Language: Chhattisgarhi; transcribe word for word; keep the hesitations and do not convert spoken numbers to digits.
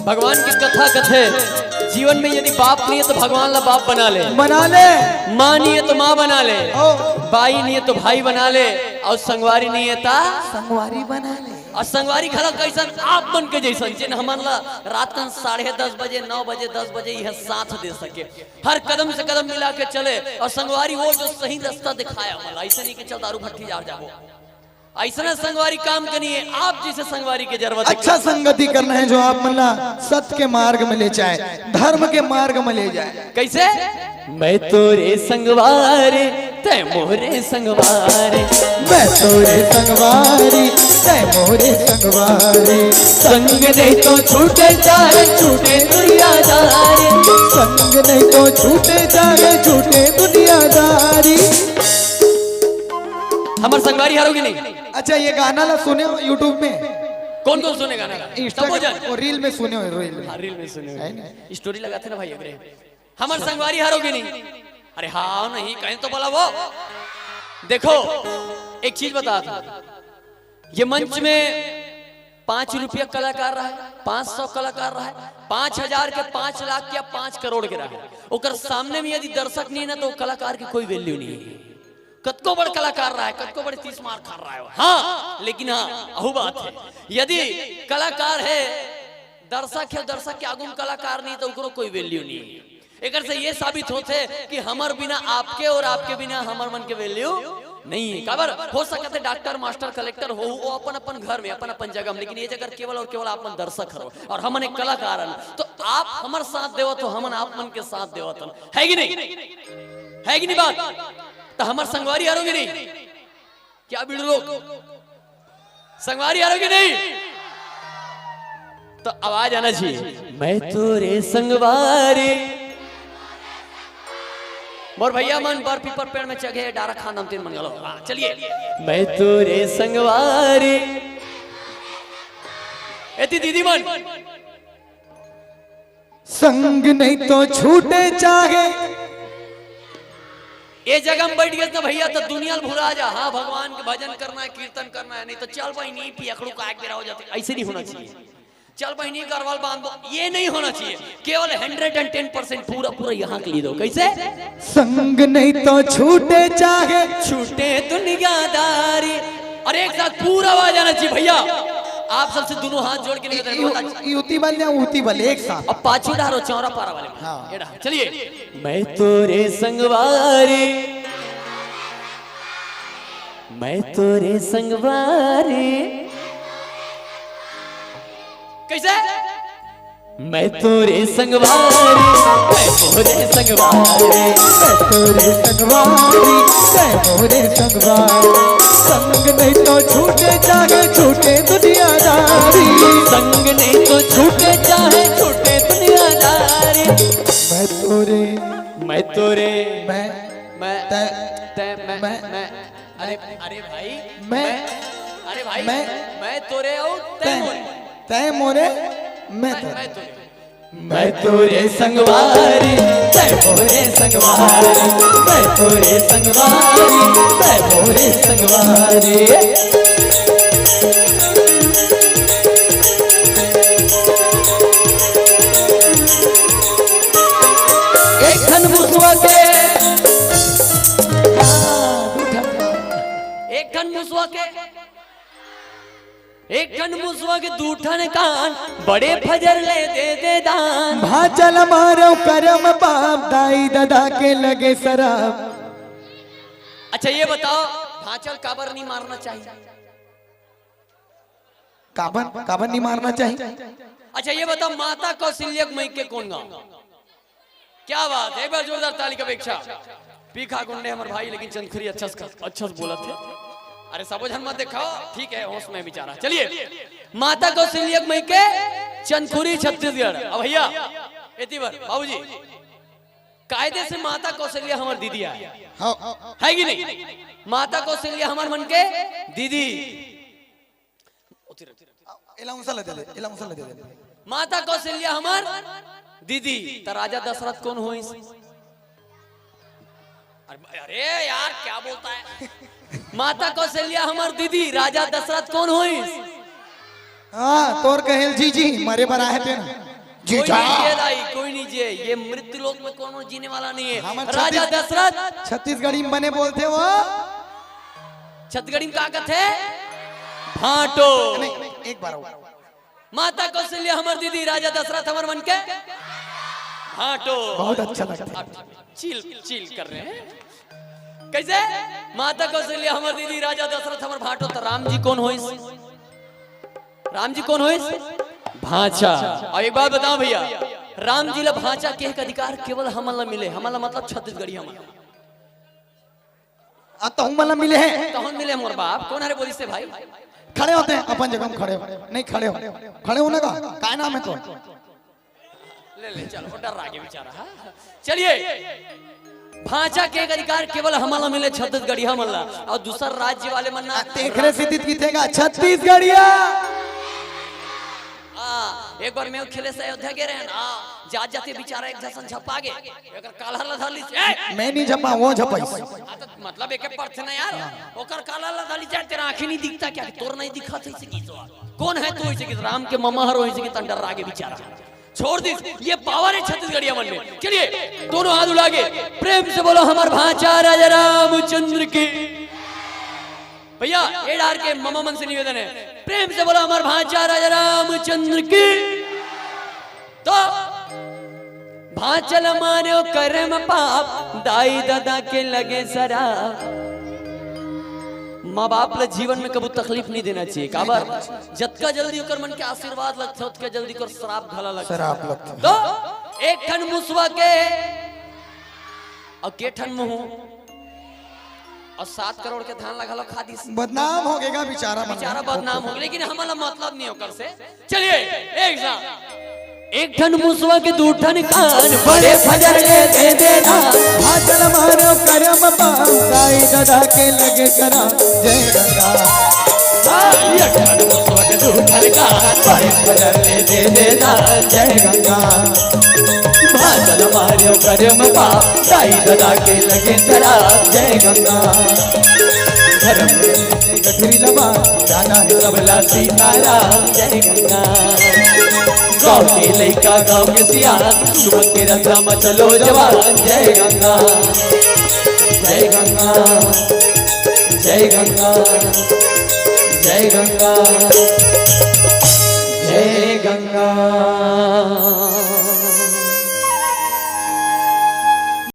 भगवान के कथा कथे, जीवन में यदि बाप नहीं है तो भगवान ला बाप बना ले, बना ले। माँ नहीं है तो माँ बना ले, ओ। बाई नहीं है तो भाई बना ले, और संगवारी नहीं है ता संगवारी बना ले। और संगवारी घलो कैसन? आप मन के जैसन, जिन हमन ला रात कन साढ़े दस बजे, नौ बजे, दस बजे यह साथ दे सके, हर कदम से कदम मिला के चले। और संगवारी वो जो सही रास्ता दिखाया, मतलब ऐसे नहीं कि चल दारू भट्टी जा जाबो, ऐसना संगवारी काम के नहीं है। आप जैसे संगवारी के जरूरत है। अच्छा संगति करना है जो आप मन ला सत्य के मार्ग में ले जाए, धर्म के मार्ग में ले जाए। कैसे? मैं तोरे संगवारी, तै मोरे संगवारी। मैं तोरे संगवारी, तै मोरे संगवारी। संग नहीं तो छूटे चाहे छूटे दुनियादारी। संग नहीं तो छूटे चाहे छूटे दुनियादारी। हमर संगवारी हारो कि नहीं? अच्छा, ये गाना ला सुने हो YouTube में? कौन कौन सुने गाना ला? Instagram तब हो जाए। और reel में सुने हो, reel में। हाँ, reel में सुने हो। है ना? Story लगाथे ना भाई, अगरे। हमर संगवारी हारो कि नहीं? अरे हाँ, नहीं, कहीं तो बोला वो। देखो, एक चीज बता था, ये मंच में पाँच रुपया कलाकार रहा है, पाँच सौ कलाकार रहा है, पाँच हजार के पाँच लाख या पाँच करोड़ के रहा है, ओकर सामने में यदि दर्शक नहीं है ना, तो कलाकार की कोई value नहीं है। कतको बड़ कलाकार रहा है, कतको बड़ तीस मार खा रहा है, हाँ, लेकिन हाँ, अहू बात है, यदि कलाकार है, दर्शक है, दर्शक के आगू में कलाकार नहीं, तो ओकरो कोई value नहीं है। एकर से ये साबित होथे कि हमर बिना आपके और आपके बिना हमर मन के value नहीं है। काबर? हो सकत है डॉक्टर, मास्टर, कलेक्टर हो, वो अपन अपन घर में, अपन अपन जगह में, लेकिन ये जगह केवल और केवल आप मन दर्शक हरो और हमन एक कलाकार हन। तो आप हमर साथ देवत हो, हमन आप मन के साथ देवत हन, है कि नहीं? है कि नहीं बात? तो हमर संगवारी हारो कि नहीं? क्या बिड़लो? संगवारी हारो कि नहीं? तो आवाज आना चाहिए। मैं तोरे संगवारी। मोर भैया मन बर पीपर पेड़ में चघे, डारा खान तीन मन गलो। हाँ, चलिए। मैं तोरे संगवारी। एती दीदी मन। संग नहीं तो छूटे चाहे। ये जगह में बैठ गए तो भैया तो दुनिया भुला जा। हाँ, भगवान के भजन करना है, कीर्तन करना है, नहीं तो चल बहिनी पियकड़ू का एक बेरा हो जाते। ऐसे नहीं होना चाहिए। चल बहिनी गरवाल बांध दो, ये नहीं होना चाहिए। केवल हंड्रेड एंड टेन परसेंट पूरा पूरा यहाँ के लिए दो। कैसे? संग नहीं तो छूटे चाहे। छूटे दुनियादारी। और एक साथ पूरा आवाज आना चाहिए भैया। आप सबसे दोनों हाथ जोड़ के निवेदन है, यू-, बता। यूती बल या ऊती बल, एक साथ। अब पाछू डारो चौरा पारा वाले। हाँ। ये डारो। चलिए। मैं तोरे संगवारी, मैं तोरे संगवारी। कैसे? मैं तोरे संगवारी, मैं तोरे संगवारी, मैं तोरे संगवारी, मैं तोरे संगवारी। संग नहीं तो छूटे चाहे छूटे दुनियादारी। संग नहीं तो छूटे चाहे छूटे दुनियादारी। मैं तोरे, मैं तोरे, मैं, मैं, तै, तै, मैं, मैं, मैं, अरे, अरे भाई, मैं, मैं, अरे भाई, मैं, मैं तोरे और तै तै, मोरे। तै मोरे, मैं मैं, तोरे। मैं तोरे। मैं तोरे संगवारी, तै मोरे संगवारी, मैं तोरे संगवारी, तै मोरे संगवारी। एक ठन मुसवा के, एक ठन मुसवा के, एक ठन मुसवा के दू ठन कान, बड़े फजर ले दे दे दान। भांचल मारो करम पाप, दाई ददा के लगे सराप। अच्छा, ये बताओ, भांचल काबर नहीं मारना चाहिए? काबर, काबर नहीं मारना चाहिए? अच्छा, ये बताओ, माता कौशल्या के मइके कौन गाँव? क्या बात है, एक बार जोरदार ताली का अपेक्षा। पीखा गुंडे हमर भाई, लेकिन चंदखुरी अच्छा से, अच्छा से बोलत है। अरे, सबो झन मत देखाओ, ठीक है, होश में बेचारा। चलिए, माता कौशल्या के मइके चंदखुरी, छत्तीसगढ़। अब भैया, एती बर, बाबूजी, कायदे से माता कौशल्या हमर दीदी आय। हाँ। है कि नहीं? माता कौशल्या हमर मन के दीदी। एला ऊंचा ले दे ले, एला ऊंचा ले दे ले। माता कौशल्या हमर दीदी, त राजा दशरथ कौन होइस? अरे, अरे यार, क्या बोलता है? माता कौशल्या हमर दीदी, राजा दशरथ कौन होइस? हाँ, तोर कहेल जीजी, मरे बर आहे तेन। कोई जीजा। नहीं जिए दाई, कोई नहीं जिए। ये मृत्यु लोक में कोनो जीने वाला नहीं है। हमर राजा छत्तीस-, दशरथ। छत्तीसगढ़ी में बने बोलथे वो। छत्तीसगढ़ी में का कथे? भांटो। नहीं, एक बार और। माता कौशल्या हमर दीदी, राजा दशरथ हमर मन के भांटो। बहुत अच्छा लगता है। अब चिल, चिल कर रहे हैं। कैसे? माता कौशल्या हमर दीदी, राजा दशरथ हमर भांटो। तो राम जी कौन होइस? राम जी कौन होइस? भांचा। अब एक बात बताओ भैया, राम जी ला भांचा कहे के अधिकार केवल हमन ला मिले। हमन ला मतलब छत्तीसगढ़ी हमन। आ, तहु मन ला मिले हे। तहु मिले मोर बाप, कौन हरे बोलिस हे भाई? खड़े होते हैं, अपन जगह में खड़े हो। नहीं, खड़े हो। खड़े हो ना का? काय नाम है तो? ले, ले, चलो, वो डर रहा है बेचारा, हाँ? चलिए, भांचा के अधिकार केवल हमन ला मिले, छत्तीसगढ़िया मन ला, और दूसर राज्य वाले मन ना। आ, तेखरे सिद्धित की थेगा, छत्तीसगढ़िया। हाँ, एक बार मैं खेले से अयोध्या गे रहे ना, जात जाते बेचारा एक झसन झपा गे, एकर कालर ला धर लीस, ए! मैं नहीं झपा, वो झपाइस। हाँ, तो मतलब एक परथे ना यार, ओकर कालर ला धर लीस, तेरा आँखी नहीं दिखता क्या? तोर नहीं दिखा था इसे की तो। कौन है तू इसे की? राम के ममा हरो इसे की तंडर रागे बेचारा। छोड़ दीस, ये पावर है छत्तीसगढ़िया मन में। चलिए, दोनों हाथ उठा के प्रेम से बोलो, हमार भांचा राजा रामचंद्र की। भैया, ए डार के ममा मन से निवेदन है, प्रेम से बोलो, हमार भांचा राजा रामचंद्र की। तो भांचा ल मान्यो करम पाप, दाई ददा के लगे सराप। माँ बाप ला जीवन में कबू तकलीफ नहीं देना चाहिए। काबर? जतका जल्दी ओकर मन के आशीर्वाद लगथे, ओतका जल्दी ओकर श्राप घला लगथे। श्राप लगथे। तो एक ठन मुसवा के और के ठन मुहूं और सात करोड़ के धान ला घलो खा दिस। बदनाम हो गेगा बेचारा मन। बेचारा बदनाम हो गे, लेकिन हमन ला मतलब नहीं ओकर से। चलिए, एक साथ। एक ठन मुसवा के दू ठन कान, बड़े फजर ले दे देना। भांचा ल मान्यो करम पाप, दाई ददा के लगे सराप। जय गंगा। हाँ, एक ठन मुसवा के दू ठन कान, बड़े फजर ले दे देना। जय गंगा। भांचा ल मान्यो करम पाप, दाई ददा के लगे सराप। जय गंगा। धर्म गठरी लबा, जाना है सबला सीताराम। जय गंगा। गाँव के लइका, गाँव के सियान, सुमन के रंगा म चलो जवान। जय गंगा, जय गंगा, जय गंगा, जय गंगा, जय गंगा।